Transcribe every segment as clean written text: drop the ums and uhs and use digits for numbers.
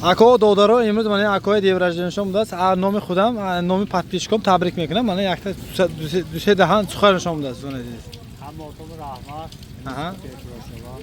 Ако, додаро, имрӯз мана акои день рождения шон будааст. Номи худам, номи подписчик ом табрик мекунам. Мана якта дусе даҳан суханшон будааст, дӯстони азиз. Ҳамаотон раҳмат. Аҳа. Пешросава.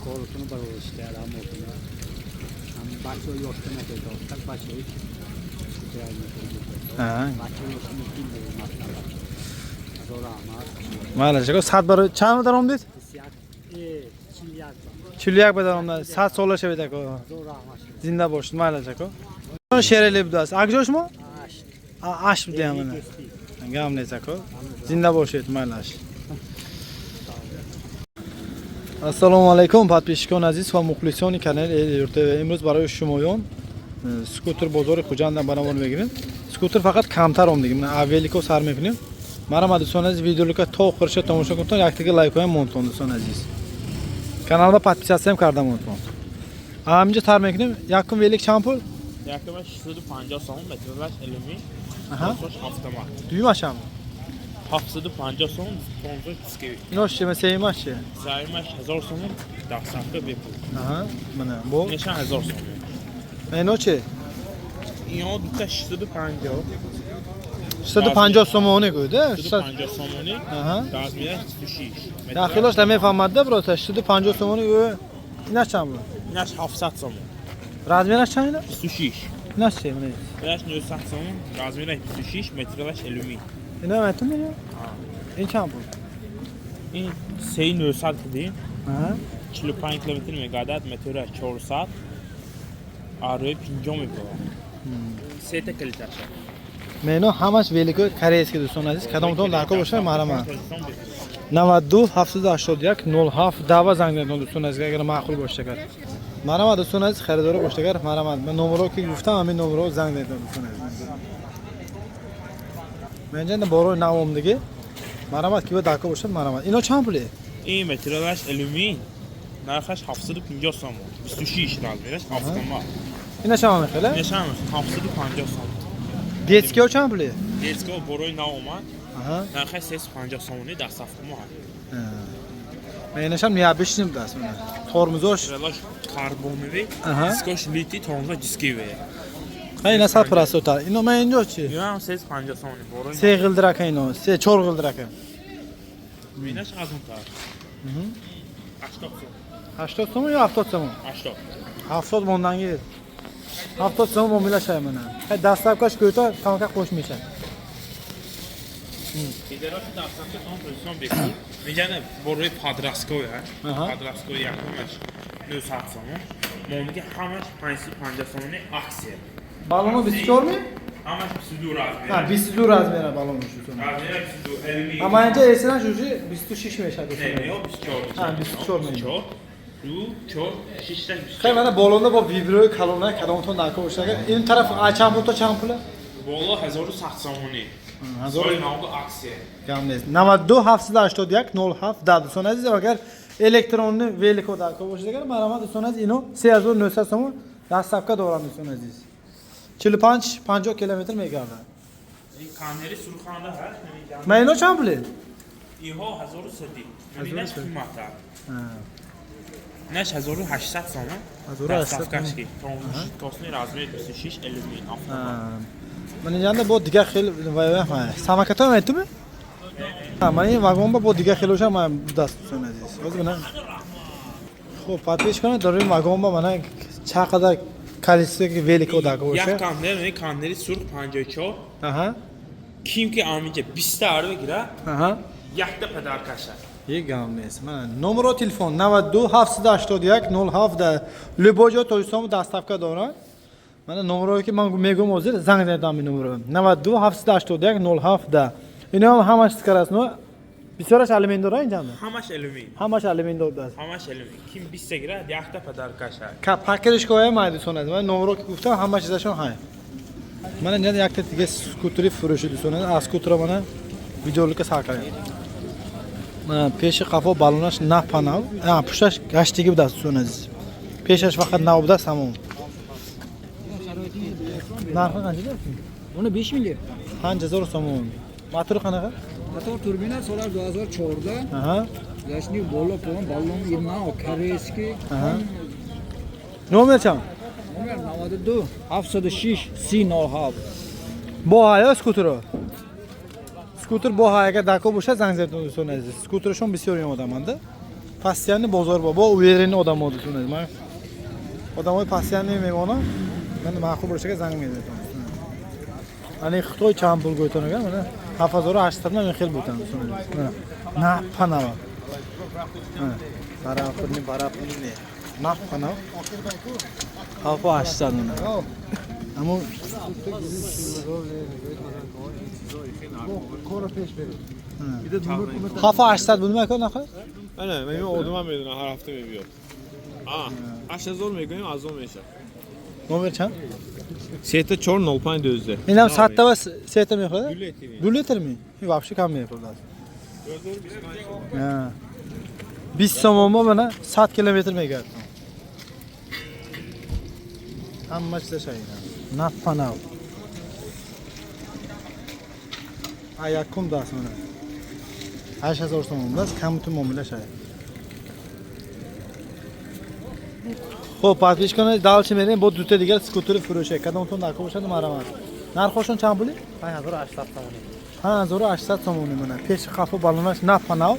Коротуну барориштар ҳамотуна. Ҳам бачаҳо ёшта накарда, так бачаҳои Аҳа. бачаҳо ёшта мумкин масалан бачаҳо. Ҳазор раҳмат. Майли, ако, 100 баро чанд даромдед? 21 41 ба. 41 ба даромдад. 100 сола шавед, ако. Ҳазор раҳмат. Зинда бошед, майли, ако. Шерали будааст. Акҷо шумо? Ашт. Аш будем мана. Гам нест, ако. Зинда бошед, майлаш. Ассалому алайкум, подписчик он азиз ва мухлисони канали Элюр ТВ. Имрӯз барои шумоён скутер бозори Хуҷанда баромон мегирем. Скутер фақат камтар омдигим. Велик о сар мекунем. Марама, дӯстони азиз, видеолика то охириша тамошо кунтон, яктига лайкоям монтон, дӯстони азиз. Каналда подписаться ям карда монтон. Ҳаминҷо сар мекунем. Якум велик чанд пул? Якумаш 650 сомон, метраж алюмин, Аҳа. тормоз автомат. Дуюмашам. 750 сомон, тормоз дисковый. Инош чи? Сеюмаш чи? Сеюмаш 1000 сомон, доставка бепул. Аҳа. Мана бо. Нешан 1000 сомон. Ино чи? Ино дута 650. 650 сомонӣ гӯйда? 650 сомонӣ, Аҳа. размер аш 26. Дахилош намефаҳмадда, просто 650 сомонӣ гӯ. Инаш чанд буд? Инаш 700 сомон. Размер аш чанд ина? 26. Инаш чи? Мана. Инаш 900 сомон, размер аш 26, метраж алюмин. Ина метун мена? Ин чанд буд? Ин 3900 киди, Аҳа. 45 километр мегардад, метраж 400. Арои 50 мебарад. Сета калиташа. Мено ҳамаш велик ои корейский, дӯстони азиз. Кадомтон даркор бошад, марама. 92 781 07 дава занг занед, дӯстони азиз, агар маъқул бошад агар. Марама, дӯстони азиз, харидоро бошад агар, марама. Ман номеро ки гуфтам, ҳамин номеро занг занед, дӯстони азиз. Ман инҷа борои нав омдагӣ. Марама, ки даркор бошад, марама. Ино чанд пуле? Ин материалаш алюмин, нархаш 750 сомон, 26 размер аш, автомат. Ина чанд мехеле? Нешан 750 сомон. Детский ҳо чанд пуле? Детский о борои нав омад, Аҳа. нархаш 350 сомонӣ, доставка мо ҳаст. Менашам необычный будааст. Мана. Тормозош. Материалаш карбоновый, Аҳа. дискош литый, тормозош дисковый. Ха, ина сал простотар. Ино ман инҷо чи? Ин ҳам 350 сомонӣ борои нав. Се ғилдирака ино, се чор ғилдирака. Инаш арзонтар. 80 сомон. 80 сомон ё 70 сомон? 80. 70 монданги. 70 сомон муомила шай мана. Хай, доставка ш кӯта камака қош мешад. Федерация доставка тон Тоҷикистон бепул. Мегӯянд борои подростковый ҳа. Аҳа. Подростковый якумаш 900 сомон. Момиги ҳамаш 550 сомони акция. Баллоно 24 ми? Ҳамаш 22 размер. Ҳа, 22 размер а баллоно шуд. Размер а 22 алюмин. Ама инҷа эсеран шужи 26 мешад. Не, не, 24. Ҳа, 24 мешад. 24, 2, 4, 6 24. Хай, мана болонда бо виброи калона, кадомтон даркор бошад агар. Ин тараф чанд пул то чанд пула? Боло 1100 сомонӣ. Ҳазор. Соли навду акция. Гам нест. 92 781 07 10, дӯстони азиз, агар электронный велик о даркор бошад агар, марҳамат, дӯстони азиз, ино 3900 сомон, доставка дорам, дӯстони азиз. 45 50 километр мегардад. Ин канери сурханда ҳаст. Ман ино чанд пуле? Инҳо 1300. Инаш қимматтар. Инаш 1800 сомон. 1800. Доставка ш ки. Косни размер 26 алюмин автомат. Ман инҷанда бо дигар хел самокат ҳо метуме? Ман ин вагон бо дигар хелоша ман даст, дӯстони азиз. Ҳозир мана хуб подписчик кунед, дорем вагон ба мана чақадар количество велик о даркор Як боша. контейнер, ин контейнери сурх 54. Аҳа. Ким ки аминҷа 20 та арва гира, Аҳа. якта подарка ша. Як гам нест. Мана номеро телефон 92 781 07 да любой ҷо Тоҷикистон доставка дорад. Мана номерое ки ман мегӯям, ҳозир занг занедам ин номеро. 92 781 07 да. Ино ҳам ҳамаш скоростной. Бисёраш алюмин дора инҷанда. Ҳамаш алюмин. Ҳамаш алюмин дорад. Ҳамаш алюмин. Ким 20 та гира, якта подарка ша. Ка покрышка ҳоя май, дӯстон азиз. Ман номеро ки гуфтам, ҳама чизашон ҳай. Мана инҷа якта дига скутери фурӯши, дӯстон азиз. Аз скутера мана видеолика сар кардем. Мана пеши қафо баллонаш напанав, пушташ гаштигӣ будааст, дӯстони азиз. Пешаш фақат нав будааст, тамом. Нархи қанча deyapsiz? Uni 5 million. 5000 сомон. Мотори qanaqa? Мотор турбина соли 2014. Аҳа. Яшни боло пон баллон имна корейский. Аҳа. Номер чанд? 92 76 30 07. Бо ҳая скутеро. Скутер бо ҳая, агар дако боша, занг занед, дӯстони азиз. Скутерашон бисёр одаманда. Постоянный бозор бо уверенный одамо, дӯстони азиз. Ман одамои постоянный мемонам. Ман маъқул бошага занг мезанам. Ани Хитой чанд пул гӯйтон агар мана 7800 ман хел бутан, дӯстони азиз. Мана на панава. Барапурни барапурни не. На панава. 7800 мана. Аммо 7800 буд мекун нахо? نه من одама медонам, ҳар ҳафта мебиёд. 8000 мегӯем, аз он мешавад. Номер чанд? 34 05 12. Инам садта ва сета мехӯрад? 2 литр. 2 литр ми? Ин вообще кам мехӯрад. 20 сомон мо мана 100 километр мегардам. Ҳама чиза шаина. Нафа нав. А якум даст мана. 8000 сомон даст, камту муомила шая. Хуб, подписчикони, дальше мерем бо дута дигар скутери фурӯше. Кадомтон дако бошад, марамат. Нархошон чанд пули? 5800 сомонӣ. 5800 сомонӣ мана. Пеши қафо балонаш нафа нав.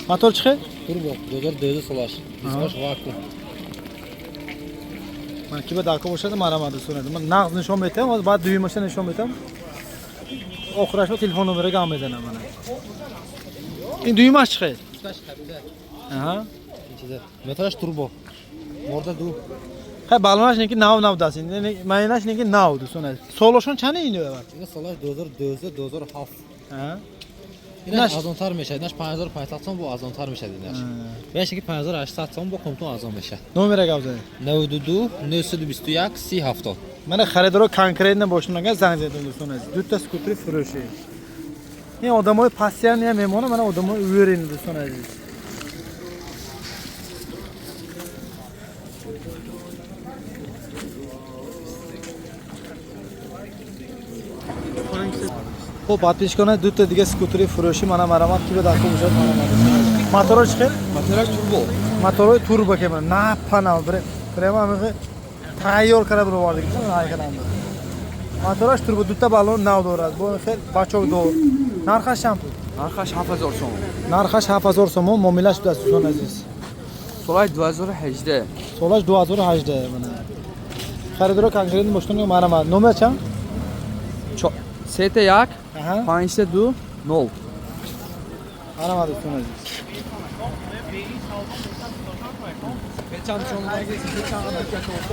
Мотор чӣ хел? Турбо 2012 солаш. Дискаш вакуум. Ман ки ба дако бошад, марамат, дӯстони. Ман нағз нишон метиҳам, баъд дуюмаша нишон метиҳам. Охираш ба телефон номера гам мезанам мана. Ин дуюмаш чӣ хел? Дискаш кабида. Аҳа. Чиза. Мотораш турбо. Морда ду. Хай, балонаш неки нав нав даст. Майнаш неки нав, дӯстони азиз. Солошон чанд ин бабар? Ина солаш 2012 2007. Аҳа. Инаш арзонтар мешавад. Инаш 5500 сом, бо арзонтар мешавад инаш. Беш ки 5800 сом бо комтон арзон мешавад. Номера гап занед. 92 921 30 70. Мана, харидоро конкретно бошун агар, занг задем, дӯстони азиз. Дута скутери фурӯшӣ. Ин одамои постоянный мемонад, мана одамои уверенный, дӯстони азиз. Хуб, подписчикона, дута дига скутери фурӯшӣ мана марамат, ки ба дако бошад, марамат. Моторо чӣ хел? Мотораш турбо. Моторои турбо ке мана напа нав, прямо ҳамин тайёр карда бировардик ҳайкаланда. Мотораш турбо, дута баллон нав дорад, бо хел бачок дор. Нархаш чанд пул? Нархаш 7000 сомон. Нархаш 7000 сомон, муомилаш будааст, дӯстони азиз. Солаш 2018. Солаш 2018 мана. Харидоро конкретно бошад, марамат. Номер чанд? Сета як, Аҳа. панҷта ду, нол. Марамат, дӯстони азиз.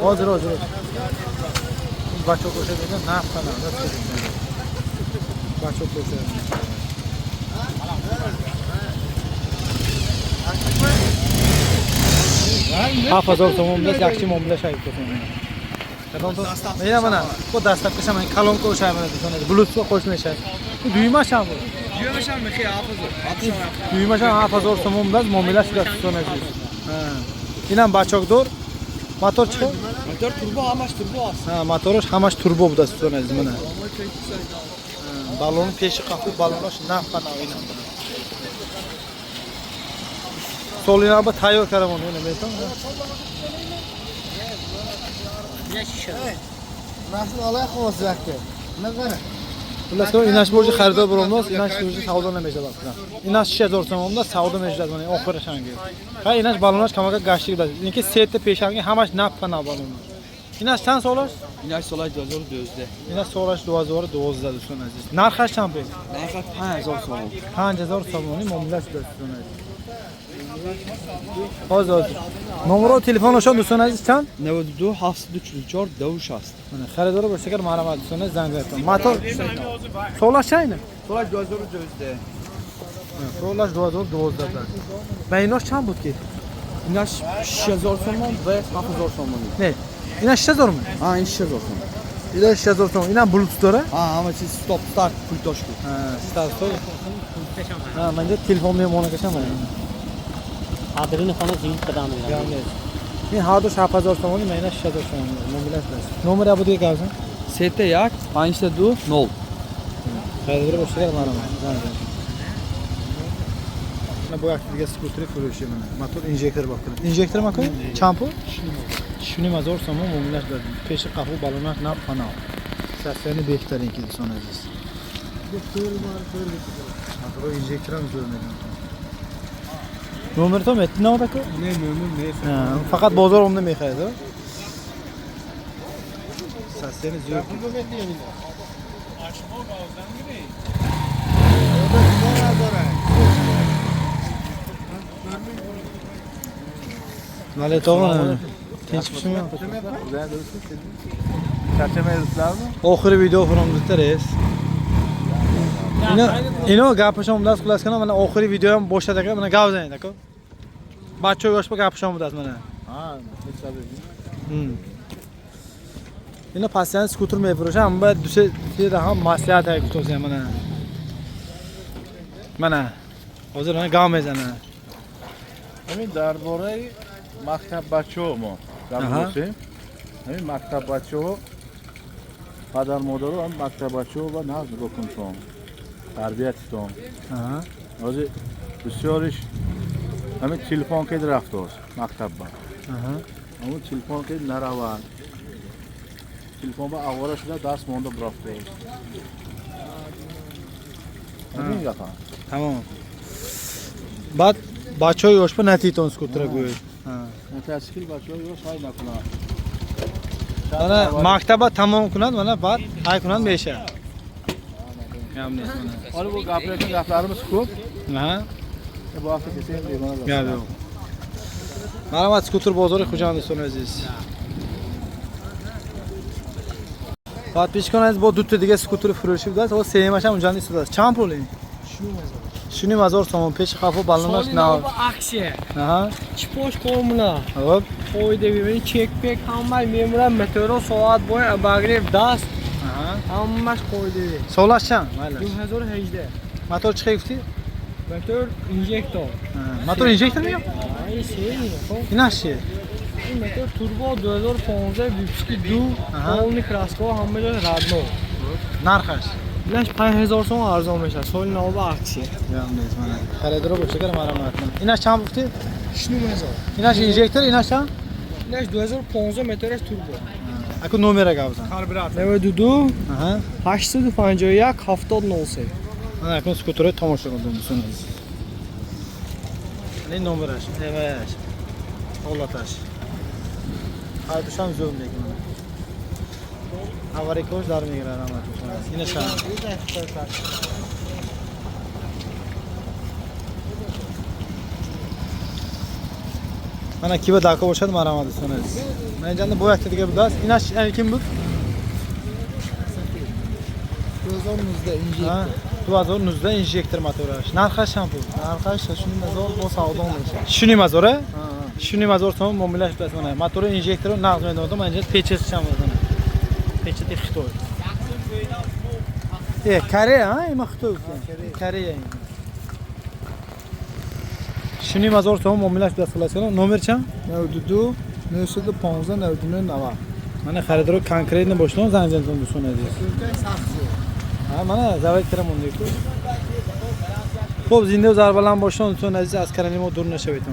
Ҳозир, ҳозир. Бачок бошад, нафта нав. Бачок бошад. 7000 сомон будааст, якчи муомила шавид. Мена мана, бо доставкаша мана колонка ошай мана, дӯстони азиз. Bluetooth қош мешавад. Дуюмаш ҳам буд. Дуюмашам мехи 7000. Дуюмаш ҳам 7000 сомон будааст, муомила шудааст, дӯстони азиз. Инам бачокдор. Мотор чӣ хел? Мотор турбо, ҳамаш турбо аст. Ҳа, мотораш ҳамаш турбо будааст, дӯстони азиз, мана. Баллон пеши қафу баллонаш нафа нав инам. Соли ба тайёр кардам он ина метон. Nasıl alay kovası yaktı? Ne kadar? Xullas, инаш боши харидор биромдост, инаш боши савдо намешавад. Инаш 6000 сомонда савдо мешавад, мана охирашанги. Ха, инаш баллонаш камака гаштик будааст. Инки сета пешанги ҳамаш нафа нав баллонаш. Инаш чанд солаш? Инаш солаш 2012. Инаш солаш 2012, дӯстони азиз. Нархаш чанд пул? Нархаш 5000 сомон. 5000 сомонӣ муомила шудааст, дӯстони азиз. Ҳозир, ҳозир. Номеро телефонашон, дӯстони азиз, чанд? 92 744 260. Mana, харидоро бошад агар, марҳамат, дӯстони азиз, занг занед. Мотор солаш чанд ина? Солаш 2012. Солаш 2012. Ба инош чанд буд ки? Инаш 6000 сомон ва 7000 сомон. Не. Ина 6000 ми? А, ин 6000 сомон. Ина 6000 сомон. Ина Bluetooth дора? А, ҳама чиз стоп, старт, пультош буд. Ha, старт. Ha, menda телефон мемона кашам. Адрини хона зинг кадам мегирам. Ин ҳар душ 7000 сомонӣ, ман ина 6000 сомонӣ. Муомила шудааст. Номер абу дига гавзан? Сета як, панҷта ду, нол. Харидор бошад агар, марҳамат. Занг занед. Бо як дига скутери фурӯшӣ мана. Мотор инжектор бо кунад. Инжектор макун? Чанд пул? 6,5 ҳазор сомон муомилаш дорад. Пеши қафо балонаш нав панав. Состояние беҳтарин ки, дӯстони азиз. Моторо инжекторам зӯр мегӯям. Номерто мети навдаку? Не, номер нест. Фақат бозор омда мехаред, состояние зӯр. Вале тоғ tinchmisimi? Charchamayapsizlarmi? Oxiri video oxiromizda reis. Ино гапашон будааст, хулас кунам, мана охири видеоам бошад ака, мана гап занед ака. Бачаҳо ёшба гапашон будааст мана. Ha, Ино постоянно скутер мефурӯшанд, ҳама бояд дусе се даҳам маслиҳат ай гуфтосем мана. Мана ҳозир мана гап мезанад. Ҳамин дар бораи мактаббачаҳо мо гап бошем. Ҳамин мактаббачаҳо, падар модаро ҳам мактаббачаҳо ба нағз нигоҳ кунтон, тарбиятитон. Ҳозир бисёриш ҳамин телефон кед рафтост мактабба. Ҳамун телефон кед наравад. Телефон ба авора шуда даст монда бурафтост. Ҳамин гапам. Тамом. Баъд бачаҳои ёшба натитон скутера гӯед. Мотосикл бачаҳо ёш ҳай накунанд. Мана мактаба тамом кунад, мана баъд ҳай кунад мешавад. Гап нест мана. Ҳоло бу gapirayotgan gaplarimiz ko'p. Bu hafta kelsak begona. Гап yo'q. Марҳамат, скутер бозори Хуҷанд, дӯстони азиз. Подписчикон азиз, бо дута дига скутери фурӯшӣ будааст, ҳо сеюмашам унҷанда истодааст. Чанд пул ин? 6,5 ҳазор сомон, пеши қафо балонаш нав. Акция. Аҳа. Чипош комуна. Хоб. Қоида бибини, чек-пек ҳамаш мемурам, моторо соат бой, обогрев даст. Аҳа. Ҳамаш қоидави. Солаш чанд? Майлаш. 2018. Мотор чӣ гуфтӣ? Мотор инжектор. Мотор инжектор меё? Ай, сени. Инаш чи? Ин мотор турбо 2015 выпуски 2, полный краска, ҳама ҷо родной. Нархаш? Инаш 5000 сом арзон мешавад. Соли нав ба акция. Гап нест мана. Харидоро бошагар марҳамат. Инаш чанд гуфтӣ? 6500. Инаш инжектор, инаш чанд? Инаш 2015, мотораш турбо. Аку номера гап зан. 92 Аҳа. 851 70 03. Мана акун скутерро тамошо кунед, дӯстони азиз. Ин номераш, эмаш. Ҳолаташ. Ҳар душам зӯр мекунад. Аварийкош дар мегирад, раҳмат дӯстони азиз. Инаш чанд? Мана киба дако бошад, марҳамат, дӯстони азиз. Мана инҷанда бо якта дига будааст. Инаш ким буд? 2019 Ha, 2019 инжектор мотораш. Нархаш чанд пул? Нархаш 6,5 бо савдо мешавад. 6,5 ҳазор, а? 6,5 ҳазор сомон муомилаш будааст мана. Мотори инжекторо нағз медонам, мана инҷа печати чанд буд мана. Печати Хитой. Э, Корея, а? Има Хитой гуфтем. Корея. 6,5 ҳазор сомон муомилаш будааст, хулос кунам. Номер чанд? 92 915 99 90. Мана харидоро конкретно бошад, занг занед, дӯстони азиз. Ҳа, мана завод кира мондем-ку. Хуб, зиндаву зарбаланд бошед, дӯстони азиз, аз канали мо дур нашавед.